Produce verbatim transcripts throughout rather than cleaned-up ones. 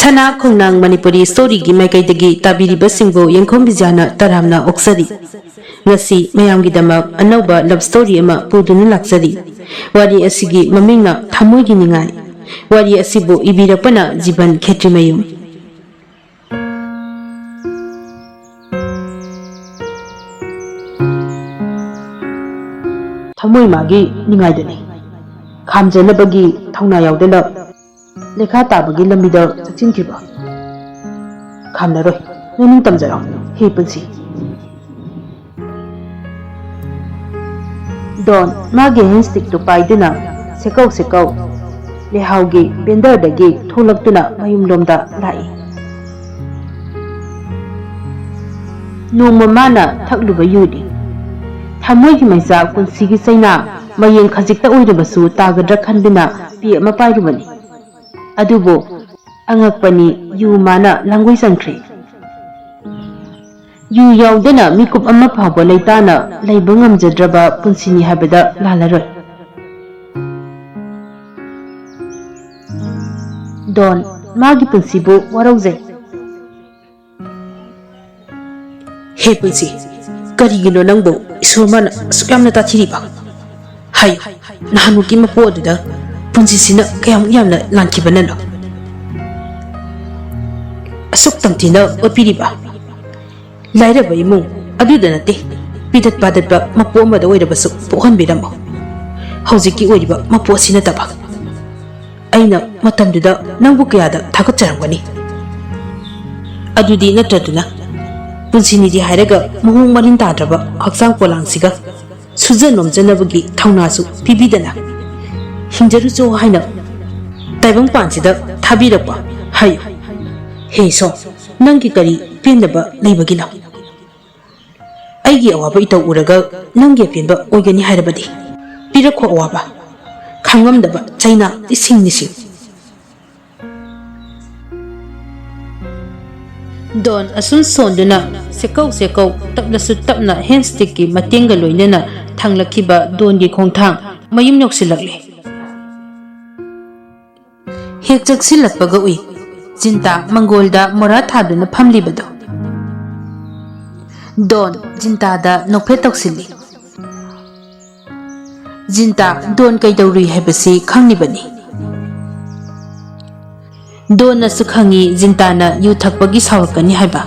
ꯁꯅꯥ ꯈꯣꯡꯅꯥꯡ ꯃꯅꯤꯄꯨꯔꯤ ꯁ꯭ꯇꯣꯔꯤꯒꯤ ꯃꯥꯏꯀꯩꯗꯒꯤ ꯇꯥꯕꯤꯔꯤꯕꯁꯤꯡꯕꯨ ꯌꯦꯡꯈꯣꯝ ꯕꯤꯖꯌꯥꯅ ꯇꯔꯥꯝꯅ ꯑꯣꯛꯆꯔꯤ꯫ ꯉꯁꯤ ꯃꯌꯥꯝꯒꯤꯗꯃꯛ ꯑꯅꯧꯕ ꯂꯚ ꯁ꯭ꯇꯣꯔꯤ ꯑꯃ ꯄꯨꯗꯨꯅ ꯂꯥꯛꯆꯔꯤ꯫ ꯋꯥꯔꯤ ꯑꯁꯤꯒꯤ ꯃꯃꯤꯡꯅ ꯊꯃꯣꯏꯒꯤ ꯅꯤꯡꯉꯥꯏ꯫ ꯋꯥꯔꯤ ꯑꯁꯤꯕꯨ ꯏꯕꯤꯔꯛꯄꯅ ꯖꯤꯕꯟ ꯈꯦꯇ꯭ꯔꯤꯃꯌꯨꯝ꯫ ꯊꯃꯣꯏ ꯃꯥꯒꯤ ꯅꯤꯡꯉꯥꯏꯗꯨꯅꯤ꯫ ꯈꯥꯝꯖꯅꯕꯒꯤ ꯊꯧꯅꯥ ꯌꯥꯎꯗꯅ ꯂꯩꯈꯥ ꯇꯥꯕꯒꯤ ꯂꯝꯕꯤꯗ ꯆꯠꯁꯤꯟꯈꯤꯕ꯫ ꯈꯥꯝꯅꯔꯣꯏ, ꯅꯪ ꯇꯝꯖꯔꯣ, ꯍꯦ ꯄꯨꯟꯁꯤ꯫ ꯗꯣꯟ ꯃꯥꯒꯤ ꯍꯦꯟꯁ꯭ꯇꯤꯛꯇꯨ ꯄꯥꯏꯗꯨꯅ ꯁꯦꯀꯧ ꯁꯦꯀꯧ ꯂꯩꯍꯥꯎꯒꯤ ꯕꯦꯟꯗꯔꯗꯒꯤ ꯊꯣꯛꯂꯛꯇꯨꯅ ꯃꯌꯨꯝꯂꯣꯝꯗ ꯂꯥꯛꯏ꯫ ꯅꯣꯡꯃ ꯃꯥꯅ ꯊꯛꯂꯨꯕ ꯌꯨꯅꯤ꯫ ꯊꯃꯣꯏꯒꯤ ꯃꯩꯆꯥꯛ ꯄꯨꯟꯁꯤꯒꯤ ꯆꯩꯅꯥ ꯃꯌꯦꯡ ꯈꯖꯤꯛꯇ ꯑꯣꯏꯔꯕꯁꯨ ꯇꯥꯒꯗ꯭ꯔꯥ ꯈꯟꯗꯨꯅ ꯄꯤ ꯑꯃ ꯄꯥꯏꯔꯨꯕꯅꯤ꯫ ꯑꯗꯨꯕꯨ ꯑꯉꯛꯄꯅꯤ, ꯌꯨ ꯃꯥꯅ ꯂꯥꯡꯒꯣꯏ ꯆꯟꯈ꯭ꯔꯦ꯫ ꯌꯨ ꯌꯥꯎꯗꯅ ꯃꯤꯀꯨꯞ ꯑꯃ ꯐꯥꯎꯕ ꯂꯩꯇꯥꯅ ꯂꯩꯕ ꯉꯝꯖꯗ꯭ꯔꯕ ꯄꯨꯟꯁꯤꯅꯤ ꯍꯥꯏꯕꯗ ꯂꯥꯜꯂꯔꯣꯏ꯫ ꯗꯣꯟ, ꯃꯥꯒꯤ ꯄꯨꯟꯁꯤꯕꯨ ꯋꯥꯔꯧꯖꯩ꯫ ꯍꯦ ꯄꯨꯟꯁꯤ, ꯀꯔꯤꯒꯤꯅꯣ ꯅꯪꯕꯨ ꯏꯁꯣꯔ ꯃꯥꯅ ꯑꯁꯨꯛ ꯌꯥꯝꯅ ꯇꯥꯊꯤꯔꯤꯕ? ꯍꯥꯏꯌꯨ, ꯅꯍꯥꯟꯃꯨꯛꯀꯤ ꯃꯄꯣ ꯑꯗꯨꯗ ꯄꯨꯟꯁꯤꯁꯤꯅ ꯀꯌꯥꯃꯨꯛ ꯌꯥꯝꯅ ꯂꯥꯟꯈꯤꯕꯅꯅꯣ? ꯑꯁꯨꯛ ꯇꯝꯊꯤꯅ ꯑꯣꯠꯄꯤꯔꯤꯕ? ꯂꯥꯏꯔꯕ ꯏꯃꯨꯡ ꯑꯗꯨꯗ ꯅꯠꯇꯦ, ꯄꯤꯗꯠ ꯄꯥꯗꯠꯄ ꯃꯄꯣ ꯑꯃꯗ ꯑꯣꯏꯔꯕꯁꯨ ꯄꯣꯛꯍꯟꯕꯤꯔꯝꯃꯣ꯫ ꯍꯧꯖꯤꯛꯀꯤ ꯑꯣꯏꯔꯤꯕ ꯃꯄꯣ ꯑꯁꯤ ꯅꯠꯇꯕ꯫ ꯑꯩꯅ ꯃꯇꯝꯗꯨꯗ ꯅꯪꯕꯨ ꯀꯌꯥꯗ ꯊꯥꯒꯠꯆꯔꯝꯒꯅꯤ꯫ ꯑꯗꯨꯗꯤ ꯅꯠꯇ꯭ꯔꯗꯨꯅ, ꯄꯨꯟꯁꯤꯅꯤꯗꯤ ꯍꯥꯏꯔꯒ ꯃꯑꯣꯡ ꯃꯔꯤꯟ ꯇꯥꯗ꯭ꯔꯕ ꯍꯛꯆꯥꯡ ꯄꯣꯂꯥꯡꯁꯤꯒ ꯁꯨꯖ ꯅꯣꯝꯖꯅꯕꯒꯤ ꯊꯧꯅꯥꯁꯨ ꯄꯤꯕꯤꯗꯅ ꯍꯤꯡꯖꯔꯨꯆꯣ ꯍꯥꯏꯅ ꯇꯥꯏꯕꯪꯄꯥꯟꯁꯤꯗ ꯊꯥꯕꯤꯔꯛꯄ ꯍꯥꯏꯌꯨ꯫ ꯍꯦ ꯏꯁꯣꯔ, ꯅꯪꯒꯤ ꯀꯔꯤ ꯄꯦꯟꯗꯕ ꯂꯩꯕꯒꯤꯅꯣ? ꯑꯩꯒꯤ ꯑꯋꯥꯕ ꯏꯇꯧ ꯎꯔꯒ ꯅꯪꯒꯤ ꯑꯄꯦꯟꯕ ꯑꯣꯏꯒꯅꯤ ꯍꯥꯏꯔꯕꯗꯤ ꯄꯤꯔꯛꯈꯣ ꯑꯋꯥꯕ꯫ ꯈꯥꯡꯉꯝꯗꯕ ꯆꯩꯅꯥ ꯏꯁꯤꯡ ꯅꯤꯁꯤꯡ꯫ ꯗꯣꯟ ꯑꯁꯨꯝ ꯁꯣꯟꯗꯨꯅ ꯁꯦꯀꯧ ꯁꯦꯀꯧ ꯇꯞꯂꯁꯨ ꯇꯞꯅ ꯍꯦꯟꯁ꯭ꯇꯤꯛꯀꯤ ꯃꯇꯦꯡꯒ ꯂꯣꯏꯅꯅ ꯊꯥꯡꯂꯛꯈꯤꯕ ꯗꯣꯟꯒꯤ ꯈꯣꯡꯊꯥꯡ ꯃꯌꯨꯝ ꯌꯧꯁꯤꯜꯂꯛꯂꯦ꯫ ꯍꯦꯛ ꯆꯪꯁꯤꯜꯂꯛꯄꯒ ꯎꯏ꯫ ꯖꯤꯟꯇꯥ ꯃꯪꯒꯣꯜꯗ ꯃꯣꯔꯥ ꯊꯥꯗꯨꯅ ꯐꯝꯂꯤꯕꯗꯣ꯫ ꯗꯣꯟ ꯖꯤꯟꯇꯥꯗ ꯅꯣꯛꯐꯦꯠ ꯇꯧꯁꯤꯜꯂꯤ꯫ ꯖꯤꯟꯇꯥ ꯗꯣꯟ ꯀꯩꯗꯧꯔꯨꯏ ꯍꯥꯏꯕꯁꯤ ꯈꯪꯂꯤꯕꯅꯤ꯫ ꯗꯣꯟꯅꯁꯨ ꯈꯪꯏ ꯖꯤꯟꯇꯥꯅ ꯌꯨ ꯊꯛꯄꯒꯤ ꯁꯥꯎꯔꯛꯀꯅꯤ ꯍꯥꯏꯕ꯫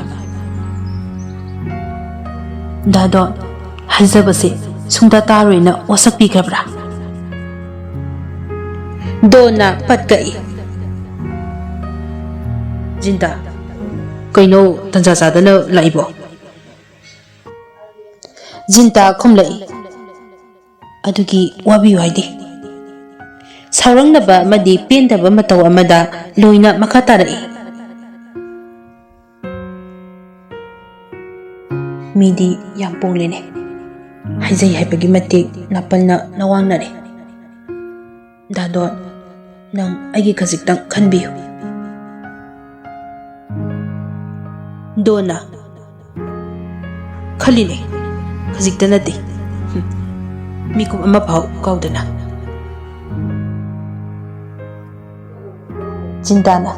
ꯗꯥ ꯗꯣꯟ, ꯍꯥꯏꯖꯕꯁꯦ ꯁꯨꯡꯇꯥ ꯇꯥꯔꯣꯏꯅ ꯋꯥꯁꯛꯄꯤꯈ꯭ꯔꯕ꯭ꯔꯥ? ꯗꯣꯟꯅ ꯄꯠ ꯀꯛꯏ꯫ ꯖꯤꯟꯇꯥ, ꯀꯩꯅꯣ ꯇꯟꯖꯥ ꯆꯥꯗꯅ ꯂꯥꯛꯏꯕꯣ? ꯖꯤꯟꯇꯥ ꯈꯨꯝꯂꯛꯏ꯫ ꯑꯗꯨꯒꯤ ꯋꯥꯕꯤꯌꯨ ꯍꯥꯏꯗꯦ꯫ ꯁꯥꯎꯔꯪꯅꯕ ꯑꯃꯗꯤ ꯄꯦꯟꯗꯕ ꯃꯇꯧ ꯑꯃꯗ ꯂꯣꯏꯅ ꯃꯈꯥ ꯇꯥꯔꯛꯏ꯫ ꯃꯤꯗꯤ ꯌꯥꯝ ꯄꯣꯡꯂꯦꯅꯦ꯫ ꯍꯥꯏꯖꯩ ꯍꯥꯏꯕꯒꯤ ꯃꯇꯤꯛ ꯅꯥꯄꯜꯅ ꯅꯋꯥꯡꯅꯔꯦ꯫ ꯗꯥꯗꯣꯟ, ꯅꯪ ꯑꯩꯒꯤ ꯈꯖꯤꯛꯇꯪ ꯈꯟꯕꯤꯌꯨ꯫ ꯗꯣꯟꯅ, ꯈꯜꯂꯤꯅꯦ, ꯈꯖꯤꯛꯇ ꯅꯠꯇꯦ꯫ ꯍꯨꯝ, ꯃꯤꯀꯨꯞ ꯑꯃ ꯐꯥꯎ ꯀꯥꯎꯗꯅ꯫ ꯖꯤꯟꯇꯥꯅ,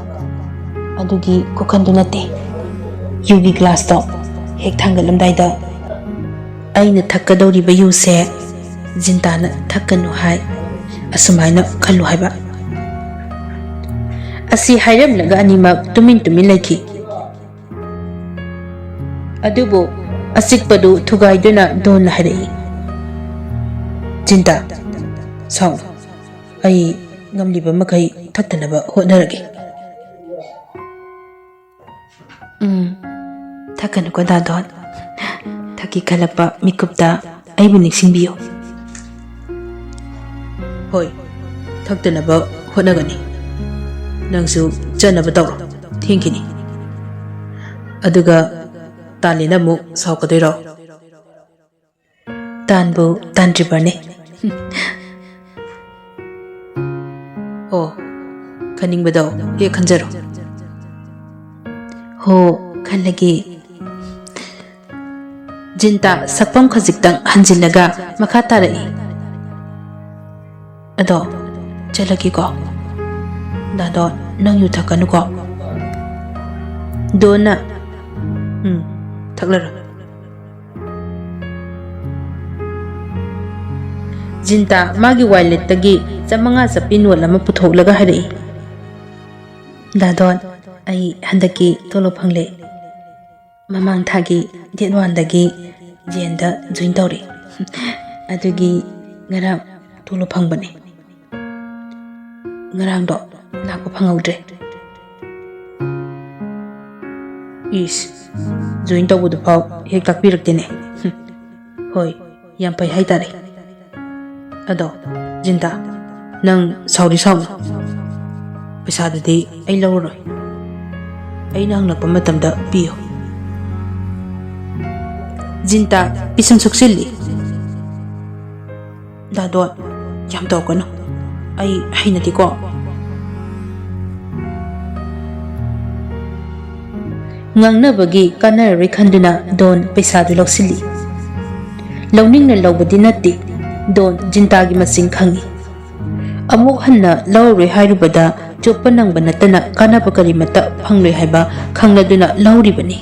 ꯑꯗꯨꯒꯤ ꯈꯨꯈꯟꯗꯨ ꯅꯠꯇꯦ꯫ ꯌꯨꯒꯤ ꯒ꯭ꯂꯥꯁꯇꯣ ꯍꯦꯛ ꯊꯥꯡꯒꯠꯂꯝꯗꯥꯏꯗ ꯑꯩꯅ ꯊꯛꯀꯗꯧꯔꯤꯕ ꯌꯨꯁꯦ ꯖꯤꯟꯇꯥꯅ ꯊꯛꯀꯅꯨ ꯍꯥꯏ, ꯑꯁꯨꯃꯥꯏꯅ ꯈꯜꯂꯨ ꯍꯥꯏꯕ꯫ ꯑꯁꯤ ꯍꯥꯏꯔꯝꯂꯒ ꯑꯅꯤꯃꯛ ꯇꯨꯃꯤꯟ ꯇꯨꯃꯤꯟ ꯂꯩꯈꯤ꯫ ꯑꯗꯨꯕꯨ ꯑꯆꯤꯛꯄꯗꯨ ꯊꯨꯒꯥꯏꯗꯨꯅ ꯗꯣꯟꯅ ꯍꯥꯏꯔꯛꯏ, "ꯖꯤꯟꯇꯥ, ꯁꯥꯎ, ꯑꯩ ꯉꯝꯂꯤꯕ ꯃꯈꯩ ꯊꯛꯇꯅꯕ ꯍꯣꯠꯅꯔꯒꯦ꯫" ꯎꯝ, ꯊꯛꯀꯅꯨꯀꯣ ꯗꯥꯗꯣꯟ꯫ ꯊꯛꯀꯦ ꯈꯜꯂꯛꯄ ꯃꯤꯀꯨꯞꯇ ꯑꯩꯕꯨ ꯅꯤꯡꯁꯤꯡꯕꯤꯌꯨ꯫ ꯍꯣꯏ, ꯊꯛꯇꯅꯕ ꯍꯣꯠꯅꯒꯅꯤ꯫ ꯅꯪꯁꯨ ꯆꯠꯅꯕ ꯇꯧꯔꯣ, ꯊꯦꯡꯈꯤꯅꯤ꯫ ꯑꯗꯨꯒ ꯇꯥꯂꯤꯅ ꯑꯃꯨꯛ ꯁꯥꯎꯔꯛꯀꯗꯣꯏꯔꯣ? ꯇꯥꯟꯕꯨ ꯇꯥꯟꯗ꯭ꯔꯤꯕꯅꯦ꯫ ꯑꯣ, ꯈꯟꯅꯤꯡꯕꯗꯣ ꯍꯦꯛ ꯈꯟꯖꯔꯣ꯫ ꯍꯣ, ꯈꯜꯂꯒꯦ꯫ ꯖꯤꯟꯇꯥ ꯁꯛꯐꯝ ꯈꯖꯤꯛꯇꯪ ꯍꯟꯖꯤꯜꯂꯒ ꯃꯈꯥ ꯇꯥꯔꯛꯏ꯫ ꯑꯗꯣ, ꯆꯠꯂꯒꯦꯀꯣ꯫ ꯗꯥꯗꯣ, ꯅꯪ ꯌꯨ ꯊꯛꯀꯅꯨꯀꯣ꯫ ꯗꯣꯟꯅ, "ꯎꯝ, ꯊꯛꯂꯔꯣꯏ꯫" ꯖꯤꯟꯇꯥ ꯃꯥꯒꯤ ꯋꯥꯂꯦꯠꯇꯒꯤ ꯆꯥꯃꯉꯥ ꯆꯞꯄꯤ ꯅꯣꯠ ꯑꯃ ꯄꯨꯊꯣꯛꯂꯒ ꯍꯥꯏꯔꯛꯏ, "ꯗꯥ ꯗꯣꯟ, ꯑꯩ ꯍꯟꯗꯛꯀꯤ ꯇꯣꯂꯣꯞ ꯐꯪꯂꯦ꯫ ꯃꯃꯥꯡ ꯊꯥꯒꯤ ꯗꯦꯠ ꯋꯥꯟꯗꯒꯤ ꯖꯦꯟꯗ ꯖꯣꯏꯟ ꯇꯧꯔꯦ꯫ ꯑꯗꯨꯒꯤ ꯉꯔꯥꯡ ꯇꯣꯂꯣꯞ ꯐꯪꯕꯅꯦ꯫ ꯉꯔꯥꯡꯗꯣ ꯂꯥꯛꯄ ꯐꯪꯍꯧꯗ꯭ꯔꯦ꯫" "ꯏꯁ, ꯖꯣꯏꯟ ꯇꯧꯕꯗꯨꯐꯥꯎ ꯍꯦꯛ ꯇꯥꯛꯄꯤꯔꯛꯇꯦꯅꯦ꯫" "ꯍꯣꯏ, ꯌꯥꯝ ꯐꯩ ꯍꯥꯏꯇꯥꯔꯦ꯫ ꯑꯗꯣ, ꯖꯤꯟꯇꯥ, ꯅꯪ ꯁꯥꯎꯗꯤ ꯁꯥꯎꯅꯨ꯫ ꯄꯩꯁꯥꯗꯨꯗꯤ ꯑꯩ ꯂꯧꯔꯔꯣꯏ꯫ ꯑꯩꯅ ꯍꯪꯂꯛꯄ ꯃꯇꯝꯗ ꯄꯤꯌꯨ꯫" ꯖꯤꯟꯇꯥ ꯄꯤꯁꯨꯝ ꯁꯨꯛꯆꯤꯜꯂꯤ꯫ "ꯗꯥ ꯗꯣꯟ, ꯌꯥꯝ ꯇꯧꯔꯛꯀꯅꯨ꯫ ꯑꯩ ꯍꯩꯅꯗꯦꯀꯣ꯫" ꯉꯥꯡꯅꯕꯒꯤ ꯀꯥꯟꯅꯔꯔꯣꯏ ꯈꯟꯗꯨꯅ ꯗꯣꯟ ꯄꯩꯁꯥꯗꯨ ꯂꯧꯁꯤꯜꯂꯤ꯫ ꯂꯧꯅꯤꯡꯅ ꯂꯧꯕꯗꯤ ꯅꯠꯇꯦ꯫ ꯗꯣꯟ ꯖꯤꯟꯇꯥꯒꯤ ꯃꯆꯤꯡ ꯈꯪꯏ꯫ ꯑꯃꯨꯛ ꯍꯟꯅ ꯂꯧꯔꯔꯣꯏ ꯍꯥꯏꯔꯨꯕꯗ ꯆꯣꯞꯄ ꯅꯪꯕ ꯅꯠꯇꯅ ꯀꯥꯟꯅꯕ ꯀꯔꯤꯃꯠꯇ ꯐꯪꯂꯣꯏ ꯍꯥꯏꯕ ꯈꯪꯂꯗꯨꯅ ꯂꯧꯔꯤꯕꯅꯤ꯫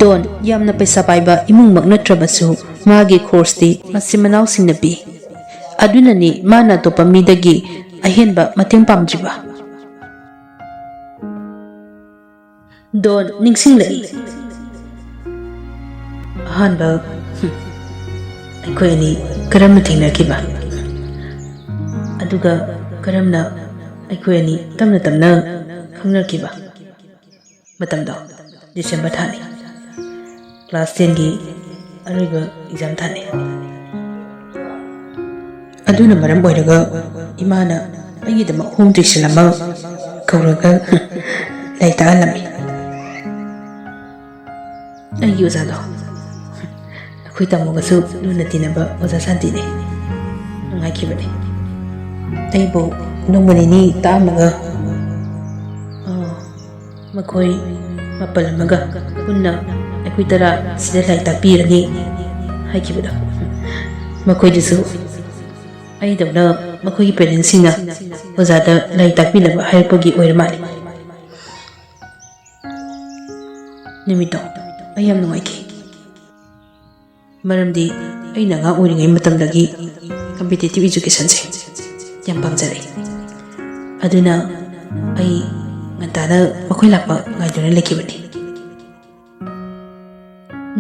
ꯗꯣꯟ ꯌꯥꯝꯅ ꯄꯩꯁꯥ ꯄꯥꯏꯕ ꯏꯃꯨꯡꯃꯛ ꯅꯠꯇ꯭ꯔꯕꯁꯨ ꯃꯥꯒꯤ ꯈꯣꯔꯁꯇꯤ ꯃꯆꯤꯟ ꯃꯅꯥꯎꯁꯤꯡꯅ ꯄꯤ꯫ ꯑꯗꯨꯅꯅꯤ ꯃꯥꯅ ꯑꯇꯣꯞꯄ ꯃꯤꯗꯒꯤ ꯑꯍꯦꯟꯕ ꯃꯇꯦꯡ ꯄꯥꯝꯗ꯭ꯔꯤꯕ꯫ ꯗꯣꯟ ꯅꯤꯡꯁꯤꯡꯂꯛꯏ꯫ ꯑꯍꯥꯟꯕ, ꯍꯨꯝ, ꯑꯩꯈꯣꯏ ꯑꯅꯤ ꯀꯔꯝꯅ ꯊꯦꯡꯅꯈꯤꯕ? ꯑꯗꯨꯒ ꯀꯔꯝꯅ ꯑꯩꯈꯣꯏ ꯑꯅꯤ ꯇꯞꯅ ꯇꯞꯅ ꯈꯪꯅꯈꯤꯕ? ꯃꯇꯝꯗꯣ ꯗꯤꯁꯦꯝꯕꯔ ꯊꯥꯅꯤ꯫ ꯀ꯭ꯂꯥꯁ ꯇꯦꯟꯒꯤ ꯑꯔꯣꯏꯕ ꯑꯦꯛꯖꯥꯝ ꯊꯥꯅꯤ꯫ ꯑꯗꯨꯅ ꯃꯔꯝ ꯑꯣꯏꯔꯒ ꯏꯃꯥꯅ ꯑꯩꯒꯤꯗꯃꯛ ꯍꯣꯝ ꯇ꯭ꯌꯨꯁꯟ ꯑꯃ ꯀꯧꯔꯒ ꯂꯥꯏꯔꯤꯛ ꯇꯥꯛꯍꯜꯂꯝꯃꯤ꯫ ꯑꯩꯒꯤ ꯑꯣꯖꯥꯗꯣ ꯑꯩꯈꯣꯏ ꯇꯥꯃꯣꯒꯁꯨ ꯂꯨꯅ ꯇꯤꯟꯅꯕ ꯑꯣꯖꯥ ꯁꯥꯟꯇꯤꯅꯤ꯫ ꯅꯨꯡꯉꯥꯏꯈꯤꯕꯅꯤ꯫ ꯑꯩꯕꯨ ꯅꯣꯡꯃ ꯅꯤꯅꯤ ꯇꯥꯛꯑꯝꯃꯒ, ꯑꯥ, ꯃꯈꯣꯏ ꯃꯥꯄꯜ ꯑꯃꯒ ꯄꯨꯟꯅ ꯑꯩꯈꯣꯏ ꯇꯔꯥ ꯁꯤꯗ ꯂꯥꯏꯔꯤꯛ ꯇꯥꯛꯄꯤꯔꯅꯤ ꯍꯥꯏꯈꯤꯕꯗꯣ, ꯃꯈꯣꯏꯗꯨꯁꯨ ꯑꯩꯗꯧꯅ ꯃꯈꯣꯏꯒꯤ ꯄꯦꯔꯦꯟꯁꯁꯤꯡꯅ ꯑꯣꯖꯥꯗ ꯂꯥꯏꯔꯤꯛ ꯇꯥꯛꯄꯤꯅꯕ ꯍꯥꯏꯔꯛꯄꯒꯤ ꯑꯣꯏꯔ ꯃꯥꯜꯂꯤ꯫ ꯅꯨꯃꯤꯠꯇꯣ ꯑꯩ ꯌꯥꯝ ꯅꯨꯡꯉꯥꯏꯈꯤ꯫ ꯃꯔꯝꯗꯤ ꯑꯩꯅ ꯑꯉꯥꯡ ꯑꯣꯏꯔꯤꯉꯩ ꯃꯇꯝꯗꯒꯤ competitive educationꯁꯦ ꯌꯥꯝ ꯄꯥꯝꯖꯔꯛꯏ꯫ ꯑꯗꯨꯅ ꯑꯩ ꯉꯟꯇꯥꯅ ꯃꯈꯣꯏ ꯂꯥꯛꯄ ꯉꯥꯏꯗꯨꯅ ꯂꯩꯈꯤꯕꯅꯤ꯫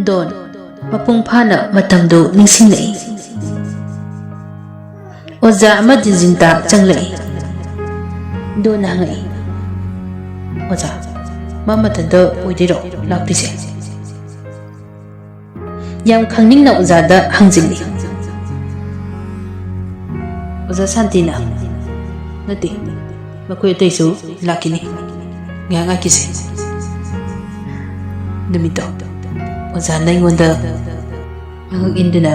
ꯗꯣꯟ ꯃꯄꯨꯡ ꯐꯥꯅ ꯃꯇꯝꯗꯨ ꯅꯤꯡꯁꯤꯡꯂꯛꯏ꯫ ꯑꯣꯖꯥ ꯑꯃꯗꯤ ꯖꯤꯟꯇꯥ ꯆꯪꯂꯛꯏ꯫ ꯗꯣꯟꯅ ꯍꯪꯉꯛꯏ, "ꯑꯣꯖꯥ, ꯃꯥ ꯃꯊꯟꯇ ꯑꯣꯏꯗꯣꯏꯔꯣ ꯂꯥꯛꯇꯣꯏꯁꯦ?" ꯌꯥꯝ ꯈꯪꯅꯤꯡꯅ ꯑꯣꯖꯥꯗ ꯍꯪꯖꯤꯜꯂꯤ꯫ ꯑꯣꯖꯥ ꯁꯥꯟꯇꯤꯅ, "ꯅꯠꯇꯦ, ꯃꯈꯣꯏ ꯑꯇꯩꯁꯨ ꯂꯥꯛꯈꯤꯅꯤ, ꯉꯥꯏꯍꯥꯛ ꯉꯥꯏꯈꯤꯁꯦ꯫" ꯅꯨꯃꯤꯠꯇꯣ ꯑꯣꯖꯥꯅ ꯑꯩꯉꯣꯟꯗ ꯃꯉꯛ ꯏꯟꯗꯨꯅ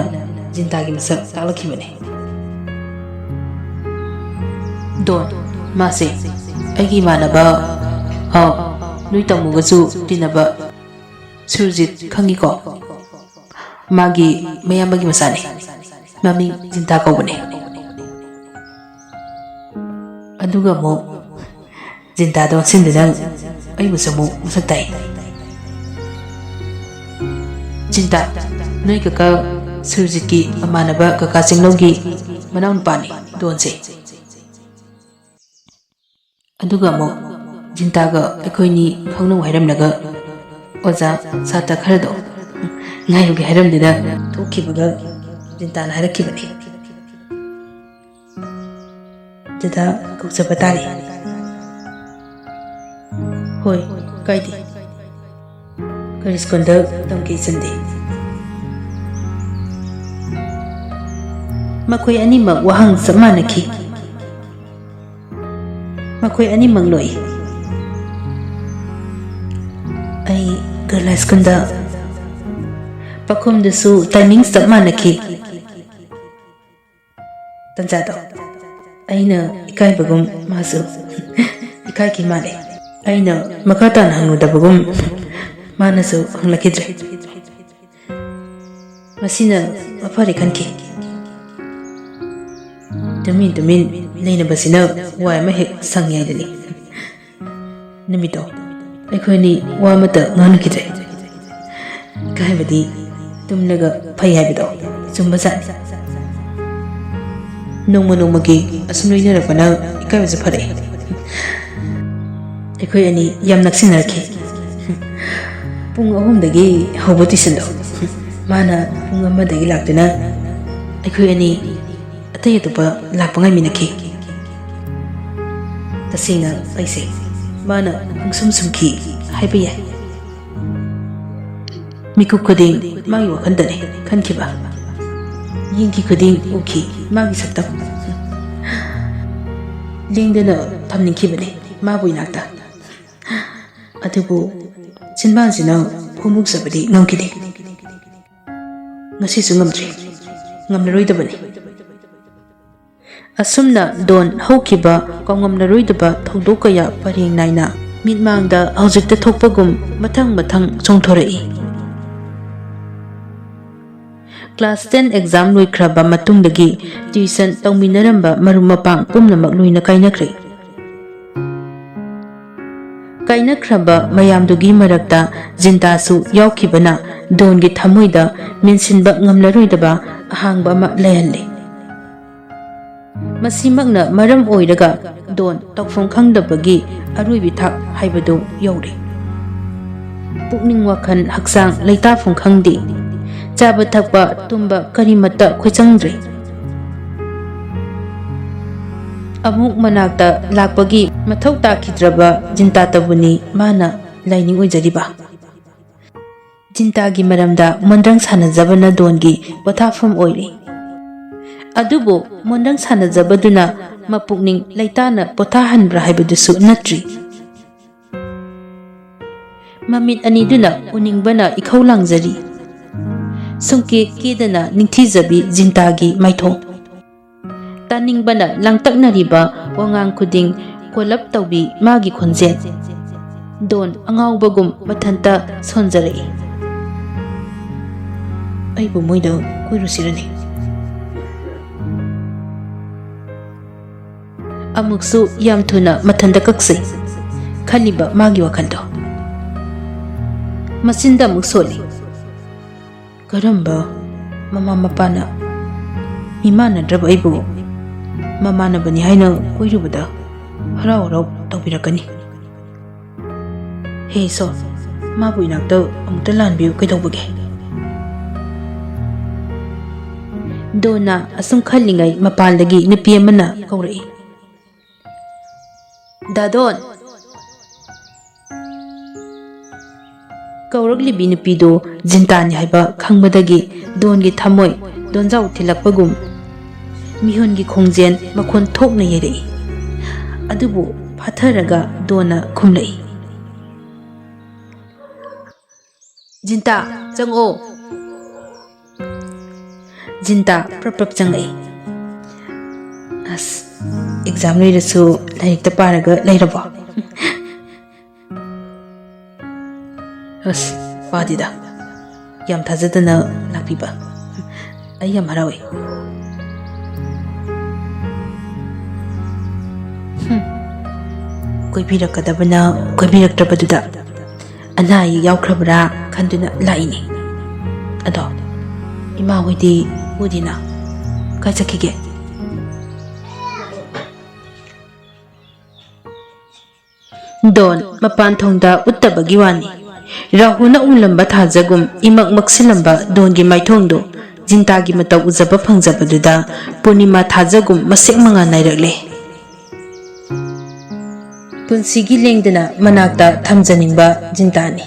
ꯖꯤꯟꯇꯥꯒꯤ ꯃꯁꯛ ꯇꯥꯛꯂꯛꯈꯤꯕꯅꯤ꯫ "ꯗꯣꯟ, ꯃꯥꯁꯦ ꯑꯩꯒꯤ ꯏꯃꯥꯟꯅꯕ, ꯑ, ꯅꯣꯏ ꯇꯥꯃꯣꯒꯁꯨ ꯇꯤꯟꯅꯕ ꯁꯨꯔꯖꯤꯠ ꯈꯪꯉꯤꯀꯣ? ꯃꯥꯒꯤ ꯃꯌꯥꯝꯕꯒꯤ ꯃꯆꯥꯅꯤ꯫ ꯃꯃꯤꯡ ꯖꯤꯟꯇꯥ ꯀꯧꯕꯅꯦ꯫" ꯑꯗꯨꯒ ꯑꯃꯨꯛ ꯖꯤꯟꯇꯥꯗ ꯑꯣꯟꯁꯤꯟꯗꯨꯅ ꯑꯩꯕꯨꯁꯨ ꯑꯃꯨꯛ ꯃꯁꯛ ꯇꯥꯛꯏ꯫ "ꯖꯤꯟꯇꯥ, ꯅꯣꯏ ꯀꯀꯥ ꯁꯨꯔꯖꯤꯠꯀꯤ ꯃꯃꯥꯟꯅꯕ ꯀꯀꯥ ꯆꯤꯡꯂꯧꯒꯤ ꯃꯅꯥꯎꯅꯨꯄꯥꯅꯤ ꯗꯣꯟꯁꯦ꯫" ꯑꯗꯨꯒ ꯑꯃꯨꯛ ꯖꯤꯟꯇꯥꯒ ꯑꯩꯈꯣꯏꯅꯤ ꯈꯪꯅꯧ ꯍꯥꯏꯔꯝꯂꯒ ꯑꯣꯖꯥ ꯁꯥꯇ꯭ꯔ ꯈꯔꯗꯣ ꯉꯥꯏꯔꯨꯒꯦ ꯍꯥꯏꯔꯝꯗꯨꯅ ꯊꯣꯛꯈꯤꯕꯒ ꯖꯤꯟꯇꯥꯅ ꯍꯥꯏꯔꯛꯈꯤꯕꯅꯤ꯫ "ꯗꯗꯥ ꯀꯧꯖꯕ ꯇꯥꯔꯦ꯫" "ꯍꯣꯏ, ꯀꯥꯏꯗꯦ꯫ ꯀꯔꯤ ꯁ꯭ꯀꯨꯜꯗ ꯇꯝꯒꯦ ꯏꯆꯟꯗꯤ?" ꯃꯈꯣꯏ ꯑꯅꯤꯃꯛ ꯋꯥꯍꯪ ꯆꯞ ꯃꯥꯟꯅꯈꯤ꯫ ꯃꯈꯣꯏ ꯑꯅꯤꯃꯛ ꯅꯣꯛꯏ꯫ "ꯑꯩ ꯒꯔꯜ ꯍꯥꯏ ꯁ꯭ꯀꯨꯜꯗ꯫" ꯄꯥꯈꯨꯝꯗꯨꯁꯨ timing ꯆꯞ ꯃꯥꯟꯅꯈꯤ꯫ ꯇꯟꯖꯥꯗꯣ ꯑꯩꯅ ꯏꯀꯥꯏꯕꯒꯨꯝ ꯃꯥꯁꯨ ꯏꯀꯥꯏꯈꯤ ꯃꯥꯜꯂꯦ꯫ ꯑꯩꯅ ꯃꯈꯥ ꯇꯥꯅ ꯍꯪꯂꯨꯗꯕꯒꯨꯝ ꯃꯥꯅꯁꯨ ꯍꯪꯂꯛꯈꯤꯗ꯭ꯔꯦ꯫ ꯃꯁꯤꯅ ꯃꯐꯔꯦ ꯈꯟꯈꯤ꯫ ꯇꯨꯃꯤꯟ ꯇꯨꯃꯤꯟ ꯂꯩꯅꯕꯁꯤꯅ ꯋꯥꯏ ꯑꯃ ꯍꯦꯛ ꯁꯪꯉꯦ ꯍꯥꯏꯗꯨꯅꯤ꯫ ꯅꯨꯃꯤꯠꯇꯣ ꯑꯩꯈꯣꯏꯅꯤ ꯋꯥ ꯑꯃꯠꯇ ꯉꯥꯡꯅꯈꯤꯗ꯭ꯔꯦ꯫ ꯀꯩ ꯍꯥꯏꯕꯗꯤ, ꯇꯨꯝꯂꯒ ꯐꯩ ꯍꯥꯏꯕꯗꯣ ꯆꯨꯝꯕꯖꯥꯠꯅꯤ꯫ ꯅꯣꯡꯃ ꯅꯣꯡꯃꯒꯤ ꯑꯁꯨꯝ ꯂꯣꯏꯅꯔꯛꯄꯅ ꯏꯀꯥꯏꯕꯁꯨ ꯐꯔꯛꯑꯦ꯫ ꯑꯩꯈꯣꯏ ꯑꯅꯤ ꯌꯥꯝ ꯅꯛꯁꯤꯟꯅꯔꯛꯈꯤ꯫ ꯄꯨꯡ ꯑꯍꯨꯝꯗꯒꯤ ꯍꯧꯕ ꯇꯨꯏꯁꯟꯗꯣ ꯃꯥꯅ ꯄꯨꯡ ꯑꯃꯗꯒꯤ ꯂꯥꯛꯇꯨꯅ ꯑꯩꯈꯣꯏ ꯑꯅꯤ ꯑꯇꯩ ꯑꯇꯣꯞꯄ ꯂꯥꯛꯄ ꯉꯥꯏꯃꯤꯟꯅꯈꯤ꯫ ꯇꯁꯦꯡꯅ ꯑꯩꯁꯦ ꯃꯥꯅ ꯄꯨꯡꯁꯨꯝ ꯁꯨꯝꯈꯤ ꯍꯥꯏꯕ ꯌꯥꯏ꯫ ꯃꯤꯀꯨꯞ ꯈꯨꯗꯤꯡ ꯃꯥꯒꯤ ꯋꯥꯈꯜꯗꯅꯤ ꯈꯟꯈꯤꯕ꯫ ꯌꯦꯡꯈꯤ ꯈꯨꯗꯤꯡ ꯎꯈꯤ ꯃꯥꯒꯤ ꯁꯛꯇꯝ꯫ ꯂꯦꯡꯗꯅ ꯊꯝꯅꯤꯡꯈꯤꯕꯅꯤ ꯃꯥꯕꯨ ꯏꯅꯥꯛꯇ꯫ ꯑꯗꯨꯕꯨ ꯆꯤꯟꯕꯥꯟꯁꯤꯅ ꯈꯣꯡꯎꯞ ꯆꯠꯄꯗꯤ ꯉꯝꯈꯤꯗꯦ꯫ ꯉꯁꯤꯁꯨ ꯉꯝꯗ꯭ꯔꯤ꯫ ꯉꯝꯂꯔꯣꯏꯗꯕꯅꯤ꯫ ꯑꯁꯨꯝꯅ ꯗꯣꯟ ꯍꯧꯈꯤꯕ ꯀꯥꯎꯉꯝꯂꯔꯣꯏꯗꯕ ꯊꯧꯗꯣꯛ ꯀꯌꯥ ꯄꯔꯦꯡ ꯅꯥꯏꯅ ꯃꯤꯠꯃꯥꯡꯗ ꯍꯧꯖꯤꯛꯇ ꯊꯣꯛꯄꯒꯨꯝ ꯃꯊꯪ ꯃꯊꯪ ꯆꯣꯡꯊꯣꯔꯛꯏ꯫ ꯀ꯭ꯂꯥꯁ ꯇꯦꯟ ꯑꯦꯛꯖꯥꯝ ꯂꯣꯏꯈ꯭ꯔꯕ ꯃꯇꯨꯡꯗꯒꯤ ꯇ꯭ꯌꯨꯁꯟ ꯇꯧꯃꯤꯟꯅꯔꯝꯕ ꯃꯔꯨꯞ ꯃꯄꯥꯡ ꯄꯨꯝꯅꯃꯛ ꯂꯣꯏꯅ ꯀꯥꯏꯅꯈ꯭ꯔꯦ꯫ ꯀꯥꯏꯅꯈ꯭ꯔꯕ ꯃꯌꯥꯝꯗꯨꯒꯤ ꯃꯔꯛꯇ ꯖꯤꯟꯇꯥꯁꯨ ꯌꯥꯎꯈꯤꯕꯅ ꯗꯣꯟꯒꯤ ꯊꯃꯣꯏꯗ ꯃꯦꯟꯁꯤꯟꯕ ꯉꯝꯂꯔꯣꯏꯗꯕ ꯑꯍꯥꯡꯕ ꯑꯃ ꯂꯩꯍꯜꯂꯦ꯫ ꯃꯁꯤꯃꯛꯅ ꯃꯔꯝ ꯑꯣꯏꯔꯒ ꯗꯣꯟ ꯇꯧꯐꯝ ꯈꯪꯗꯕꯒꯤ ꯑꯔꯣꯏꯕꯤ ꯊꯥꯛ ꯍꯥꯏꯕꯗꯨ ꯌꯧꯔꯦ꯫ ꯄꯨꯛꯅꯤꯡ ꯋꯥꯈꯜ ꯍꯛꯆꯥꯡ ꯂꯩꯇꯥꯐꯝ ꯈꯪꯗꯦ꯫ ꯆꯥꯕ ꯊꯛꯄ ꯇꯨꯝꯕ ꯀꯔꯤꯃꯠꯇ ꯈꯣꯏꯆꯪꯗ꯭ꯔꯦ꯫ ꯑꯃꯨꯛ ꯃꯅꯥꯛꯇ ꯂꯥꯛꯄꯒꯤ ꯃꯊꯧ ꯇꯥꯈꯤꯗ꯭ꯔꯕ ꯖꯤꯟꯇꯥꯇꯕꯨꯅꯤ ꯃꯥꯅ ꯂꯥꯏꯅꯤꯡ ꯑꯣꯏꯖꯔꯤꯕ꯫ ꯖꯤꯟꯇꯥꯒꯤ ꯃꯔꯝꯗ ꯃꯣꯟꯗ꯭ꯔꯪ ꯁꯥꯟꯅꯖꯕꯅ ꯗꯣꯟꯒꯤ ꯄꯣꯊꯥꯐꯝ ꯑꯣꯏꯔꯤ꯫ ꯑꯗꯨꯕꯨ ꯃꯣꯟꯗ꯭ꯔꯪ ꯁꯥꯟꯅꯖꯕꯗꯨꯅ ꯃꯄꯨꯛꯅꯤꯡ ꯂꯩꯇꯥꯅ ꯄꯣꯊꯥꯍꯟꯕ꯭ꯔꯥ ꯍꯥꯏꯕꯗꯨꯁꯨ ꯅꯠꯇ꯭ꯔꯤ꯫ ꯃꯃꯤꯠ ꯑꯅꯤꯗꯨꯅ ꯎꯅꯤꯡꯕꯅ ꯏꯈꯧ ꯂꯥꯡꯖꯔꯤ꯫ ꯁꯨꯡꯀꯦ ꯀꯦꯗꯅ ꯅꯤꯡꯊꯤꯖꯕꯤ ꯖꯤꯟꯇꯥꯒꯤ ꯃꯥꯏꯊꯣꯡ꯫ ꯇꯥꯅꯤꯡꯕꯅ ꯂꯥꯡꯇꯛꯅꯔꯤꯕ ꯋꯥꯉꯥꯡ ꯈꯨꯗꯤꯡ ꯀꯣꯂꯞ ꯇꯧꯕꯤ ꯃꯥꯒꯤ ꯈꯣꯟꯖꯦꯜ꯫ ꯗꯣꯟ ꯑꯉꯥꯎꯕꯒꯨꯝ ꯃꯊꯟꯇ ꯁꯣꯟꯖꯔꯛꯏ꯫ ꯑꯩꯕꯨ ꯃꯣꯏꯗ ꯀꯣꯏꯔꯨꯁꯤꯔꯅꯦ? ꯑꯃꯨꯛꯁꯨ ꯌꯥꯝ ꯊꯨꯅ ꯃꯊꯟꯇ ꯀꯛꯆꯩ꯫ ꯈꯜꯂꯤꯕ ꯃꯥꯒꯤ ꯋꯥꯈꯜꯗꯣ꯫ ꯃꯆꯤꯟꯗ ꯑꯃꯨꯛ ꯁꯣꯜꯂꯤ꯫ ꯀꯔꯝꯕ ꯃꯃꯥ ꯃꯄꯥꯅ ꯃꯤꯃꯥꯟꯅꯗ꯭ꯔꯕ ꯑꯩꯕꯨ ꯃꯃꯥꯟꯅꯕꯅꯤ ꯍꯥꯏꯅ ꯀꯣꯏꯔꯨꯕꯗ ꯍꯔꯥꯎ ꯍꯔꯥꯎ ꯇꯧꯕꯤꯔꯛꯀꯅꯤ? ꯍꯦ ꯏꯁꯣꯔ, ꯃꯥꯕꯨ ꯏꯅꯥꯛꯇ ꯑꯃꯨꯛꯇ ꯂꯥꯟꯕꯤꯌꯨ ꯀꯩꯗꯧꯕꯒꯦ? ꯗꯣꯟꯅ ꯑꯁꯨꯝ ꯈꯜꯂꯤꯉꯩ ꯃꯄꯥꯟꯗꯒꯤ ꯅꯨꯄꯤ ꯑꯃꯅ ꯀꯧꯔꯛꯏ꯫ ꯗꯥꯗꯣꯟ! ꯀꯧꯔꯛꯂꯤꯕꯤ ꯅꯨꯄꯤꯗꯨ ꯖꯤꯟꯇꯥꯅꯤ ꯍꯥꯏꯕ ꯈꯪꯕꯗꯒꯤ ꯗꯣꯟꯒꯤ ꯊꯃꯣꯏ ꯗꯣꯟꯖꯥꯎ ꯊꯤꯜꯂꯛꯄꯒꯨꯝ ꯃꯤꯍꯨꯟꯒꯤ ꯈꯣꯡꯖꯦꯜ ꯃꯈꯣꯟ ꯊꯣꯛꯅ ꯌꯩꯔꯛꯏ꯫ ꯑꯗꯨꯕꯨ ꯐꯥꯊꯔꯒ ꯗꯣꯟꯅ ꯈꯨꯝꯂꯛꯏ꯫ ꯖꯤꯟꯇꯥ, ꯆꯪꯉꯛꯑꯣ꯫ ꯖꯤꯟꯇꯥ ꯄ꯭ꯔꯞ ꯄ꯭ꯔꯞ ꯆꯪꯉꯛꯏ꯫ ꯑꯁ, ꯑꯦꯛꯖꯥꯝ ꯂꯣꯏꯔꯁꯨ ꯂꯥꯏꯔꯤꯛꯇ ꯄꯥꯔꯒ ꯂꯩꯔꯕꯣ? ꯑꯁ, ꯄꯥꯗꯦꯗ꯫ ꯌꯥꯝ ꯊꯥꯖꯗꯅ ꯂꯥꯛꯄꯤꯕ꯫ ꯑꯩ ꯌꯥꯝ ꯍꯔꯥꯎꯏ꯫ ꯍꯨꯝ꯫ ꯀꯣꯏꯕꯤꯔꯛꯀꯗꯕꯅ ꯀꯣꯏꯕꯤꯔꯛꯇ꯭ꯔꯕꯗꯨꯗ ꯑꯅꯥ ꯑꯌꯦꯛ ꯌꯥꯎꯈ꯭ꯔꯕ꯭ꯔꯥ ꯈꯟꯗꯨꯅ ꯂꯥꯛꯏꯅꯦ꯫ ꯑꯗꯣ ꯏꯃꯥ ꯍꯣꯏꯗꯤ ꯎꯗꯦꯅ? ꯀꯥꯏ ꯆꯠꯈꯤꯒꯦ? ꯗꯣꯟ ꯃꯄꯥꯟ ꯊꯣꯡꯗ ꯎꯠꯇꯕꯒꯤ ꯋꯥꯅꯤ꯫ ꯔꯥꯍꯨꯅ ꯎꯝꯂꯝꯕ ꯊꯥꯖꯒꯨꯝ ꯏꯃꯛ ꯃꯛꯁꯤꯜꯂꯝꯕ ꯗꯣꯟꯒꯤ ꯃꯥꯏꯊꯣꯡꯗꯨ ꯖꯤꯟꯇꯥꯒꯤ ꯃꯇꯧ ꯎꯖꯕ ꯐꯪꯖꯕꯗꯨꯗ ꯄꯨꯔꯅꯤꯃꯥ ꯊꯥꯖꯒꯨꯝ ꯃꯁꯦꯛ ꯃꯉꯥꯜ ꯅꯥꯏꯔꯛꯂꯦ꯫ ꯄꯨꯟꯁꯤꯒꯤ ꯂꯦꯡꯗꯅ ꯃꯅꯥꯛꯇ ꯊꯝꯖꯅꯤꯡꯕ ꯖꯤꯟꯇꯥꯅꯤ꯫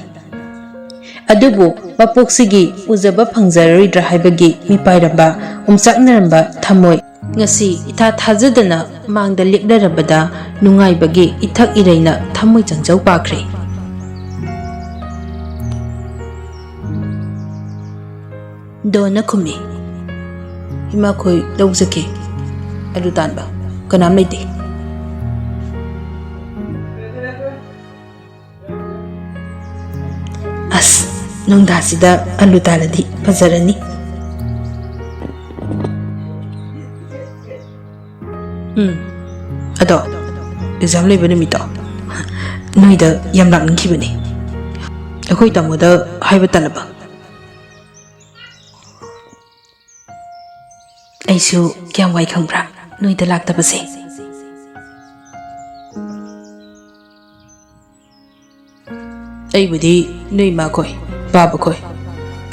ꯑꯗꯨꯕꯨ ꯃꯄꯣꯛꯁꯤꯒꯤ ꯎꯖꯕ ꯐꯪꯖꯔꯔꯣꯏꯗ꯭ꯔꯥ ꯍꯥꯏꯕꯒꯤ ꯃꯤꯄꯥꯏꯔꯝꯕ ꯑꯣꯝꯆꯥꯛꯅꯔꯝꯕ ꯊꯃꯣꯏ ꯉꯁꯤ ꯏꯊꯥ ꯊꯥꯖꯗꯅ ꯃꯥꯡꯗ ꯂꯦꯞꯅꯔꯕꯗ ꯅꯨꯡꯉꯥꯏꯕꯒꯤ ꯏꯊꯛ ꯏꯔꯩꯅ ꯊꯃꯣꯏ ꯆꯪꯖꯧ ꯄꯥꯈ꯭ꯔꯦ꯫ ꯗꯣꯟꯅ ꯈꯨꯝꯃꯤ, "ꯏꯃꯥꯈꯣꯏ ꯂꯧ ꯆꯠꯈꯤ꯫ ꯑꯂꯨ ꯇꯥꯟꯕ꯫ ꯀꯅꯥꯝ ꯂꯩꯇꯦ꯫" ꯑꯁ, ꯅꯨꯡꯗꯥꯁꯤꯗ ꯑꯂꯨ ꯇꯥꯜꯂꯗꯤ ꯐꯖꯔꯅꯤ꯫ ꯎꯝ, ꯑꯗꯣ ꯑꯦꯛꯖꯥꯝ ꯂꯩꯕ ꯅꯨꯃꯤꯠꯇꯣ ꯅꯣꯏꯗ ꯌꯥꯝ ꯂꯥꯛꯅꯤꯡꯈꯤꯕꯅꯦ꯫ ꯑꯩꯈꯣꯏ ꯇꯥꯃꯣꯗ ꯍꯥꯏꯕ ꯇꯜꯂꯕ? ꯑꯩꯁꯨ ꯀꯌꯥꯝ ꯋꯥꯏ ꯈꯪꯕ꯭ꯔꯥ ꯅꯣꯏꯗ ꯂꯥꯛꯇꯕꯁꯦ? ꯑꯩꯕꯨꯗꯤ ꯅꯣꯏ ꯏꯃꯥꯈꯣꯏ, ꯕꯥꯕꯥꯈꯣꯏ,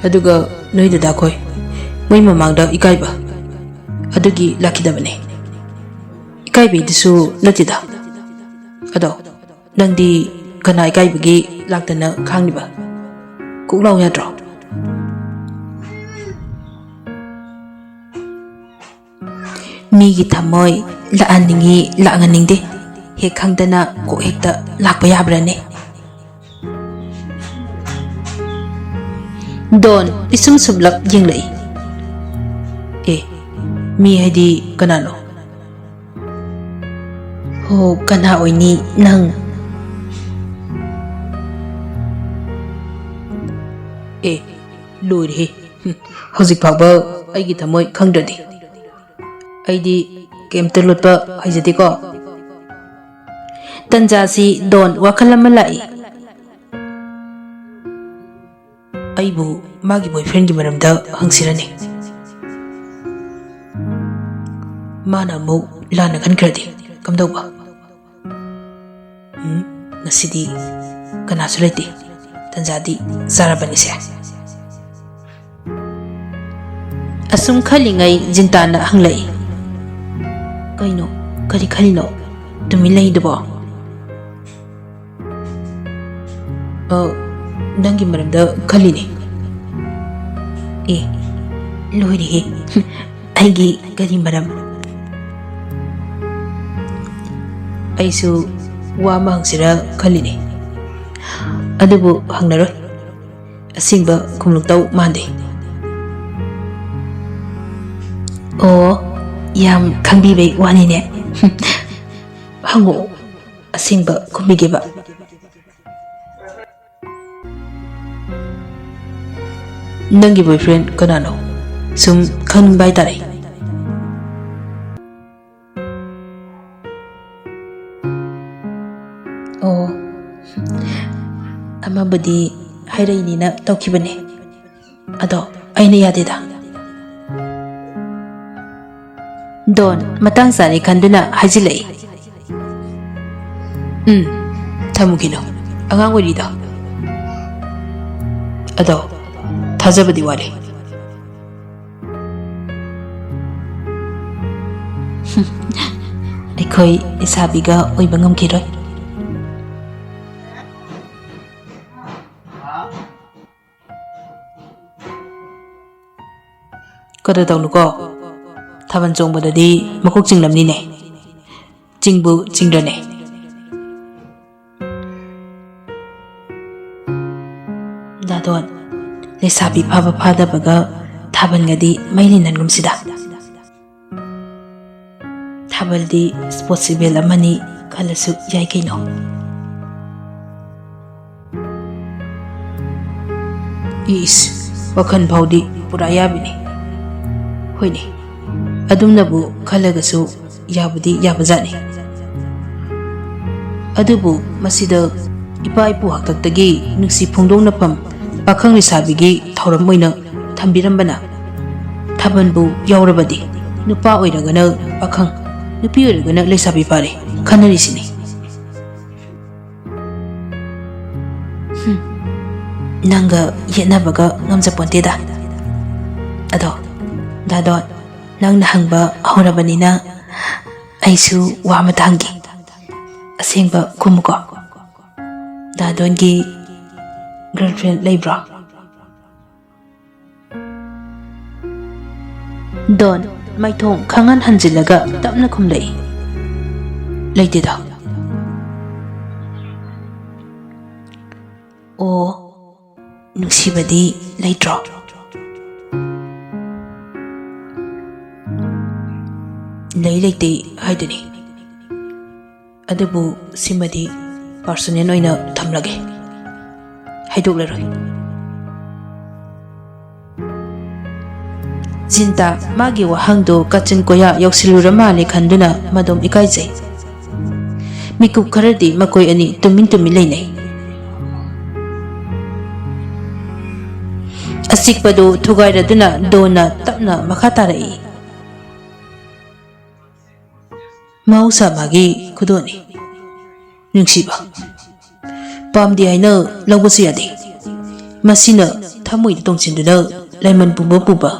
ꯑꯗꯨꯒ ꯅꯣꯏ ꯗꯗꯥꯈꯣꯏ, ꯃꯣꯏ ꯃꯃꯥꯡꯗ ꯏꯀꯥꯏꯕ ꯑꯗꯨꯒꯤ ꯂꯥꯛꯈꯤꯗꯕꯅꯦ꯫ ꯏꯀꯥꯏꯕꯩꯗꯨꯁꯨ ꯅꯠꯇꯦꯗ꯫ ꯑꯗꯣ ꯅꯪꯗꯤ ꯀꯅꯥ ꯏꯀꯥꯏꯕꯒꯤ ꯂꯥꯛꯇꯅ ꯈꯥꯡꯂꯤꯕ? ꯀꯣꯛ ꯂꯥꯎ ꯌꯥꯗ꯭ꯔꯣ? ꯃꯤꯒꯤ ꯊꯃꯣꯏ ꯂꯥꯛꯍꯟꯅꯤꯡꯉꯤ, ꯂꯥꯛꯍꯟꯅꯤꯡꯗꯦ ꯍꯦꯛ ꯈꯪꯗꯅ ꯀꯣꯛ ꯍꯦꯛꯇ ꯂꯥꯛꯄ ꯌꯥꯕ꯭ꯔꯥꯅꯦ? ꯗꯣꯟ ꯄꯤꯁꯨꯝ ꯁꯨꯝꯂꯞ ꯌꯦꯡꯂꯛꯏ꯫ ꯑꯦ, ꯃꯤ ꯍꯥꯏꯗꯤ ꯀꯅꯥꯅꯣ? ꯍꯣ, ꯀꯅꯥ ꯑꯣꯏꯅꯤ ꯅꯪ? ꯑꯦ, ꯂꯣꯏꯔꯦꯍꯦ꯫ ꯍꯝ, ꯍꯧꯖꯤꯛ ꯐꯥꯎꯕ ꯑꯩꯒꯤ ꯊꯃꯣꯏ ꯈꯪꯗ꯭ꯔꯗꯤ꯫ ꯑꯩꯗꯤ ꯀꯩꯝꯇ ꯂꯣꯠꯄ ꯍꯩꯖꯗꯦꯀꯣ꯫ ꯇꯟꯖꯥꯁꯤ ꯗꯣꯟ ꯋꯥꯈꯜ ꯑꯃ ꯂꯥꯛꯏ꯫ ꯑꯩꯕꯨ ꯃꯥꯒꯤ boyfriendꯒꯤ ꯃꯔꯝꯗ ꯍꯪꯁꯤꯔꯅꯦ? ꯃꯥꯅ ꯑꯃꯨꯛ ꯂꯥꯟꯅ ꯈꯟꯈ꯭ꯔꯗꯤ ꯀꯝꯗꯧꯕ? ꯎꯝ, ꯉꯁꯤꯗꯤ ꯀꯅꯥꯁꯨ ꯂꯩꯇꯦ꯫ ꯇꯟꯖꯥꯗꯤ ꯆꯥꯔꯕꯅꯤꯁꯦ꯫ ꯑꯁꯨꯝ ꯈꯜꯂꯤꯉꯩ ꯖꯤꯟꯇꯥꯅ ꯍꯪꯂꯛꯏ, "ꯀꯩꯅꯣ? ꯀꯔꯤ ꯈꯜꯂꯤꯅꯣ? ꯇꯨꯃꯤꯟ ꯂꯩꯗꯨꯕꯣ?" "ꯑ, ꯅꯪꯒꯤ ꯃꯔꯝꯗ ꯈꯜꯂꯤꯅꯦ꯫" "ꯑꯦ, ꯂꯣꯏꯔꯦꯍꯦ꯫ ꯑꯩꯒꯤ ꯀꯔꯤ ꯃꯔꯝ?" "ꯑꯩꯁꯨ ꯋꯥ ꯑꯃ ꯍꯪꯁꯤꯔ ꯈꯜꯂꯤꯅꯦ, ꯑꯗꯨꯕꯨ ꯍꯪꯂꯔꯣꯏ꯫ ꯑꯁꯦꯡꯕ ꯈꯨꯝꯂꯛꯇꯧ ꯃꯥꯟꯗꯦ꯫" "ꯑꯣ, ꯌꯥꯝ ꯈꯪꯕꯤꯕꯩ ꯋꯥꯅꯤꯅꯦ꯫" "ꯍꯪꯉꯛꯑꯣ, ꯑꯁꯦꯡꯕ ꯈꯨꯝꯕꯤꯒꯦꯕ꯫" "ꯅꯪꯒꯤ boyfriend ꯀꯅꯥꯅꯣ? ꯁꯨꯝ ꯈꯪꯅꯤꯡꯕ ꯍꯥꯏꯇꯥꯔꯦ꯫" "ꯑꯣ, ꯑꯃꯕꯨꯗꯤ ꯍꯥꯏꯔꯛꯏꯅꯤꯅ ꯇꯧꯈꯤꯕꯅꯦ꯫ ꯑꯗꯣ ꯑꯩꯅ ꯌꯥꯗꯦꯗ꯫ ꯗꯣꯟ ꯃꯇꯥꯡ ꯆꯥꯔꯦ ꯈꯟꯗꯨꯅ ꯍꯥꯏꯖꯤꯜꯂꯛꯏ꯫ "ꯎꯝ, ꯊꯝꯃꯨꯈꯤꯅꯨ, ꯑꯉꯥꯡ ꯑꯣꯏꯔꯤꯗꯣ꯫ ꯑꯗꯣ ꯊꯥꯖꯕꯗꯤ ꯋꯥꯠꯂꯤ꯫ ꯑꯩꯈꯣꯏ ꯂꯩꯁꯥꯕꯤꯒ ꯑꯣꯏꯕ ꯉꯝꯈꯤꯔꯣꯏ"꯫ "ꯀꯗꯔ ꯇꯧꯅꯨꯀꯣ, ꯊꯥꯕꯜ ꯆꯣꯡꯕꯗꯗꯤ ꯃꯀꯣꯛ ꯆꯤꯡꯂꯝꯅꯤꯅꯦ꯫ ꯆꯤꯡꯕꯨ ꯆꯤꯡꯗ꯭ꯔꯅꯦ"꯫ ꯗꯥꯗꯣꯟ, ꯂꯩꯁꯥꯕꯤ ꯐꯥꯕ ꯐꯥꯗꯕꯒ ꯊꯥꯕꯜꯒꯗꯤ ꯃꯩ ꯂꯦꯟꯅꯟꯒꯨꯝꯁꯤꯗ꯫ ꯊꯥꯕꯜꯗꯤ ꯁ꯭ꯄꯣꯔꯠꯁꯤꯕꯦꯜ ꯑꯃꯅꯤ ꯈꯜꯂꯁꯨ ꯌꯥꯏ ꯀꯩꯅꯣ꯫ ꯏꯁ, ꯋꯥꯈꯜ ꯐꯥꯎꯗꯤ ꯄꯨꯔꯥ ꯌꯥꯕꯤꯅꯤ꯫ ꯍꯣꯏꯅꯦ, ꯑꯗꯨꯝꯅꯕꯨ ꯈꯜꯂꯒꯁꯨ ꯌꯥꯕꯨꯗꯤ ꯌꯥꯕꯖꯥꯠꯅꯤ꯫ ꯑꯗꯨꯕꯨ ꯃꯁꯤꯗ ꯏꯄꯥ ꯏꯄꯨ ꯍꯥꯛꯇꯛꯇꯒꯤ ꯅꯨꯡꯁꯤ ꯐꯣꯡꯗꯣꯛꯅꯐꯝ ꯄꯥꯈꯪ ꯂꯩꯁꯥꯕꯤꯒꯤ ꯊꯧꯔꯝ ꯑꯣꯏꯅ ꯊꯝꯕꯤꯔꯝꯕꯅ ꯊꯥꯕꯜꯕꯨ ꯌꯥꯎꯔꯕꯗꯤ ꯅꯨꯄꯥ ꯑꯣꯏꯔꯒꯅ ꯄꯥꯈꯪ, ꯅꯨꯄꯤ ꯑꯣꯏꯔꯒꯅ ꯂꯩꯁꯥꯕꯤ ꯐꯥꯔꯦ ꯈꯟꯅꯔꯤꯁꯤꯅꯤ꯫ ꯍꯨꯝ, ꯅꯪꯒ ꯌꯦꯠꯅꯕꯒ ꯉꯝꯖꯄꯣꯟꯇꯦꯗ꯫ ꯑꯗꯣ, ꯗꯥꯗꯣꯟ, ꯅꯪꯅ ꯍꯪꯕ ꯍꯧꯔꯕꯅꯤꯅ ꯑꯩꯁꯨ ꯋꯥ ꯑꯃꯇ ꯍꯪꯒꯦ꯫ ꯑꯁꯦꯡꯕ ꯈꯨꯝꯃꯨꯀꯣ꯫ ꯗꯥꯗꯣꯟꯒꯤ ꯒꯔꯜꯐ꯭ꯔꯦꯟ ꯂꯩꯕ꯭ꯔꯣ? ꯗꯣꯟ ꯃꯥꯏꯊꯣꯡ ꯈꯪꯍꯟ ꯍꯟꯖꯤꯜꯂꯒ ꯇꯞꯅ ꯈꯨꯝꯂꯛꯏ, "ꯂꯩꯇꯦꯗ"꯫ "ꯑꯣ, ꯅꯨꯡꯁꯤꯕꯗꯤ ꯂꯩꯇ꯭ꯔꯣ?" "ꯂꯩ ꯂꯩꯇꯦ ꯍꯥꯏꯗꯨꯅꯤ꯫ ꯑꯗꯨꯕꯨ ꯁꯤꯃꯗꯤ ꯄꯥꯔꯁꯣꯅꯦꯜ ꯑꯣꯏꯅ ꯊꯝꯂꯒꯦ, ꯍꯥꯏꯗꯣꯛꯂꯔꯣꯏ"꯫ ꯖꯤꯟꯇꯥ ꯃꯥꯒꯤ ꯋꯥꯍꯪꯗꯨ ꯀꯥꯆꯤꯟ ꯀꯣꯌꯥ ꯌꯧꯁꯤꯜꯂꯨꯔ ꯃꯥꯜꯂꯦ ꯈꯟꯗꯨꯅ ꯃꯗꯣꯝ ꯏꯀꯥꯏꯖꯩ꯫ ꯃꯤꯀꯨꯞ ꯈꯔꯗꯤ ꯃꯈꯣꯏ ꯑꯅꯤ ꯇꯨꯃꯤꯟ ꯇꯨꯃꯤꯟ ꯂꯩꯅꯩ꯫ ꯑꯆꯤꯛꯄꯗꯨ ꯊꯨꯒꯥꯏꯔꯗꯨꯅ ꯗꯣꯟꯅ ꯇꯞꯅ ꯃꯈꯥ ꯇꯥꯔꯛꯏ꯫ ꯃꯍꯧꯁꯥ ꯃꯥꯒꯤ ꯈꯨꯗꯣꯜꯅꯤ꯫ ꯅꯨꯡꯁꯤꯕ꯫ ꯄꯥꯝꯗꯦ ꯍꯥꯏꯅ ꯂꯧꯕꯁꯨ ꯌꯥꯗꯦ꯫ ꯃꯁꯤꯅ ꯊꯃꯣꯏꯗ ꯇꯣꯡꯁꯤꯟꯗꯨꯅ ꯂꯥꯏꯃꯟ ꯄꯨꯝꯕ ꯄꯨꯕ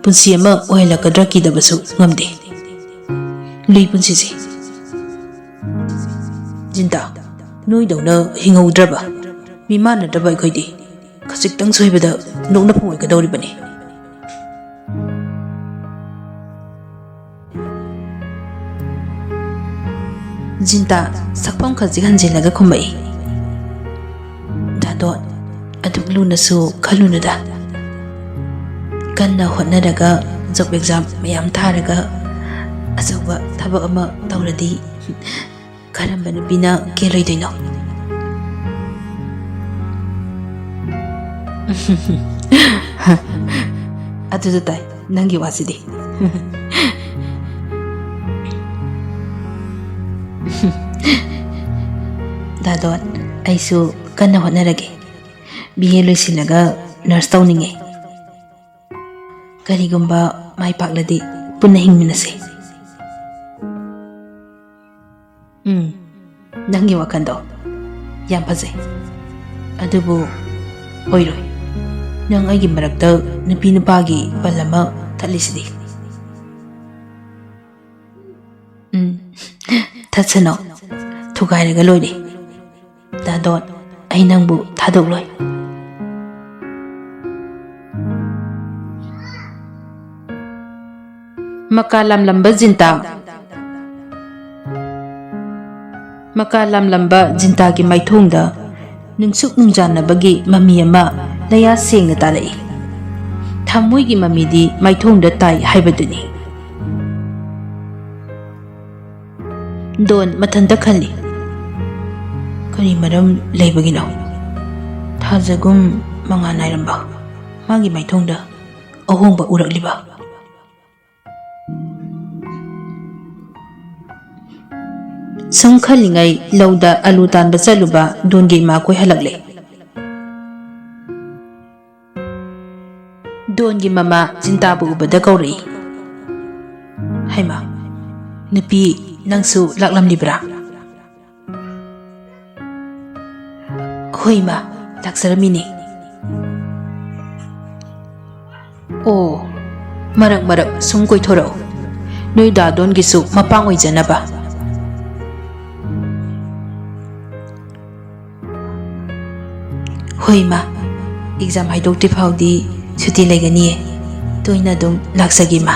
ꯄꯨꯟꯁꯤ ꯑꯃ ꯑꯣꯏꯍꯜꯂꯛꯀꯗ꯭ꯔꯥ ꯀꯤꯗꯕꯁꯨ ꯉꯝꯗꯦ꯫ ꯂꯨꯏ ꯄꯨꯟꯁꯤꯁꯦ꯫ ꯖꯤꯟꯇꯥ, ꯅꯣꯏꯗꯧꯅ ꯍꯤꯡꯍꯧꯗ꯭ꯔꯕ, ꯃꯤꯃꯥꯟꯅꯗ꯭ꯔꯕ ꯑꯩꯈꯣꯏꯗꯤ ꯈꯖꯤꯛꯇꯪ ꯁꯣꯏꯕꯗ ꯅꯣꯛꯅꯐꯝ ꯑꯣꯏꯒꯗꯧꯔꯤꯕꯅꯤ꯫ ꯖꯤꯟꯇꯥ ꯁꯛꯐꯝ ꯈꯖꯤꯛ ꯍꯟꯖꯤꯜꯂꯒ ꯈꯨꯝꯃꯛꯏ꯫ ꯗꯥꯗꯣꯟ, ꯑꯗꯨꯛ ꯂꯨꯅꯁꯨ ꯈꯜꯂꯨꯅꯨꯗ꯫ ꯀꯟꯅ ꯍꯣꯠꯅꯔꯒ ꯖꯣꯕ ꯑꯦꯛꯖꯥꯝ ꯃꯌꯥꯝ ꯊꯥꯔꯒ ꯑꯆꯧꯕ ꯊꯕꯛ ꯑꯃ ꯇꯧꯔꯗꯤ ꯀꯔꯝꯕ ꯅꯨꯄꯤꯅ ꯀꯦꯜꯂꯣꯏꯗꯣꯏꯅꯣ? ꯑꯗꯨꯗ ꯇꯥꯏ ꯅꯪꯒꯤ ꯋꯥꯁꯤꯗꯤ꯫ ꯗꯥꯗꯣꯟ, ꯑꯩꯁꯨ ꯀꯟꯅ ꯍꯣꯠꯅꯔꯒꯦ꯫ ꯕꯤ ꯑꯦ ꯂꯣꯏꯁꯤꯜꯂꯒ ꯅꯔꯁ ꯇꯧꯅꯤꯡꯉꯦ꯫ ꯀꯔꯤꯒꯨꯝꯕ ꯃꯥꯏ ꯄꯥꯛꯂꯗꯤ ꯄꯨꯟꯅ ꯍꯤꯡꯃꯤꯟꯅꯁꯦ꯫ ꯎꯝ, ꯅꯪꯒꯤ ꯋꯥꯈꯜꯗꯣ ꯌꯥꯝ ꯐꯖꯩ꯫ ꯑꯗꯨꯕꯨ ꯑꯣꯏꯔꯣꯏ꯫ ꯅꯪ ꯑꯩꯒꯤ ꯃꯔꯛꯇ ꯅꯨꯄꯤ ꯅꯨꯄꯥꯒꯤ ꯄꯜ ꯑꯃ ꯊꯠꯂꯤꯁꯤꯗꯤ꯫ ꯎꯝ, ꯊꯠꯁꯅꯣ꯫ ꯊꯨꯒꯥꯏꯔꯒ ꯂꯣꯏꯔꯦ꯫ ꯗꯥꯗꯣꯟ, ꯑꯩ ꯅꯪꯕꯨ ꯊꯥꯗꯣꯛꯂꯣꯏ꯫ ꯃꯀꯥ ꯂꯥꯝꯂꯝꯕ ꯖꯤꯟꯇꯥ꯫ ꯃꯀꯥ ꯂꯥꯝꯂꯝꯕ ꯖꯤꯟꯇꯥꯒꯤ ꯃꯥꯏꯊꯣꯡꯗ ꯅꯨꯡꯁꯨꯛ ꯅꯨꯡꯖꯥꯟꯅꯕꯒꯤ ꯃꯃꯤ ꯑꯃ ꯂꯌꯥ ꯁꯦꯡꯅ ꯇꯥꯔꯛꯏ꯫ ꯊꯃꯣꯏꯒꯤ ꯃꯃꯤꯗꯤ ꯃꯥꯏꯊꯣꯡꯗ ꯇꯥꯏ ꯍꯥꯏꯕꯗꯨꯅꯤ꯫ ꯗꯣꯟ ꯃꯊꯟꯇ ꯈꯜꯂꯤ꯫ ꯀꯔꯤ ꯃꯔꯝ ꯂꯩꯕꯒꯤꯅꯣ? ꯊꯥꯖꯒꯨꯝ ꯃꯉꯥꯜ ꯅꯥꯏꯔꯝꯕ ꯃꯥꯒꯤ ꯃꯥꯏꯊꯣꯡꯗ ꯑꯍꯣꯡꯕ ꯎꯔꯛꯂꯤꯕ? ꯁꯨꯝ ꯈꯜꯂꯤꯉꯩ ꯂꯧꯗ ꯑꯂꯨ ꯇꯥꯟꯕ ꯆꯠꯂꯨꯕ ꯗꯣꯟꯒꯤ ꯏꯃꯥꯈꯣꯏ ꯍꯜꯂꯛꯂꯦ꯫ ꯗꯣꯟꯒꯤ ꯃꯃꯥ ꯖꯤꯟꯇꯥꯕꯨ ꯎꯕꯗ ꯀꯧꯔꯛꯏ꯫ "ꯍꯩꯃꯥ, ꯅꯨꯄꯤ, ꯅꯪꯁꯨ ꯂꯥꯛꯂꯝꯂꯤꯕ꯭ꯔꯥ?" "ꯍꯣꯏ ꯏꯃꯥ, ꯂꯥꯛꯆꯔꯝꯃꯤꯅꯦ꯫" "ꯑꯣ, ꯃꯔꯛ ꯃꯔꯛ ꯁꯨꯝ ꯀꯣꯏꯊꯣꯔꯛꯎ, ꯅꯣꯏ ꯗꯥ ꯗꯣꯟꯒꯤꯁꯨ ꯃꯄꯥꯡ ꯑꯣꯏꯖꯅꯕ꯫" "ꯍꯣꯏ ꯏꯃꯥ, ꯑꯦꯛꯖꯥꯝ ꯍꯥꯏꯗꯣꯛꯇ꯭ꯔꯤ ꯐꯥꯎꯗꯤ ꯁꯨꯇꯤ ꯂꯩꯒꯅꯤꯌꯦ, ꯇꯣꯏꯅ ꯑꯗꯨꯝ ꯂꯥꯛꯆꯒꯦ ꯏꯃꯥ꯫"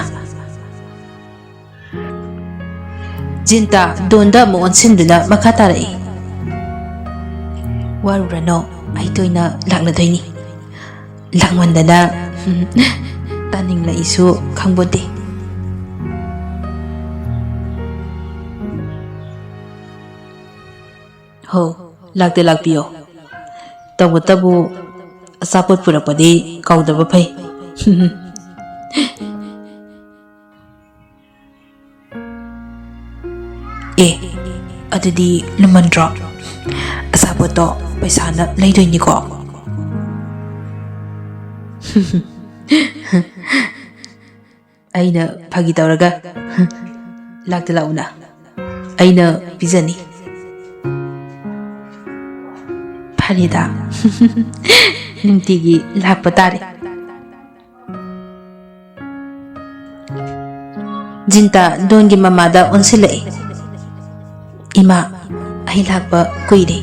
ꯖꯤꯟꯇꯥ ꯗꯣꯟꯗ ꯑꯃꯨꯛ ꯑꯣꯟꯁꯤꯟꯗꯨꯅ ꯃꯈꯥ ꯇꯥꯔꯛꯏ꯫ "ꯋꯥꯔꯨꯔꯅꯣ, ꯑꯩ ꯇꯣꯏꯅ ꯂꯥꯛꯂꯗꯣꯏꯅꯤ꯫ ꯂꯥꯛꯃꯟꯗꯅ ꯇꯥꯅꯤꯡꯂꯛꯏꯁꯨ ꯈꯪꯕꯣꯟꯇꯦ꯫" "ꯍꯣ, ꯂꯥꯛꯇ ꯂꯥꯛꯄꯤꯌꯣ꯫ ꯇꯧꯕꯇꯕꯨ ꯑꯆꯥꯄꯣꯠ ꯄꯨꯔꯛꯄꯗꯤ ꯀꯥꯎꯗꯕ ꯐꯩ꯫" "ꯑꯦ, ꯑꯗꯨꯗꯤ ꯂꯨꯃꯟꯗ꯭ꯔꯣ? ꯑꯆꯥꯄꯣꯠꯇꯣ ꯄꯩꯁꯥꯅ ꯂꯩꯗꯣꯏꯅꯤꯀꯣ꯫" "ꯑꯩꯅ ꯐꯥꯒꯤ ꯇꯧꯔꯒ, ꯂꯥꯛꯇ ꯂꯥꯛꯎꯅ, ꯑꯩꯅ ꯄꯤꯖꯅꯤ꯫" "ꯐꯔꯦꯗ, ꯅꯨꯡꯇꯤꯒꯤ ꯂꯥꯛꯄ ꯇꯥꯔꯦ꯫" ꯖꯤꯟꯇꯥ ꯗꯣꯟꯒꯤ ꯃꯃꯥꯗ ꯑꯣꯟꯁꯤꯜꯂꯛꯏ꯫ "ꯏꯃꯥ, ꯑꯩ ꯂꯥꯛꯄ ꯀꯨꯏꯔꯦ,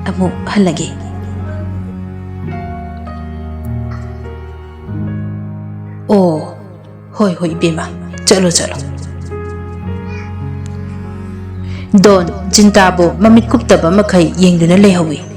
ꯑꯃꯨꯛ ꯍꯜꯂꯒꯦ꯫" "ꯑꯣ, ꯍꯣꯏ ꯍꯣꯏ ꯏꯕꯦꯝꯃ, ꯆꯠꯂꯣ ꯆꯠꯂꯣ꯫" ꯗꯣꯟ ꯖꯤꯟꯇꯥꯕꯨ ꯃꯃꯤꯠ ꯀꯨꯞꯇꯕ ꯃꯈꯩ ꯌꯦꯡꯗꯨꯅ ꯂꯩꯍꯧꯏ꯫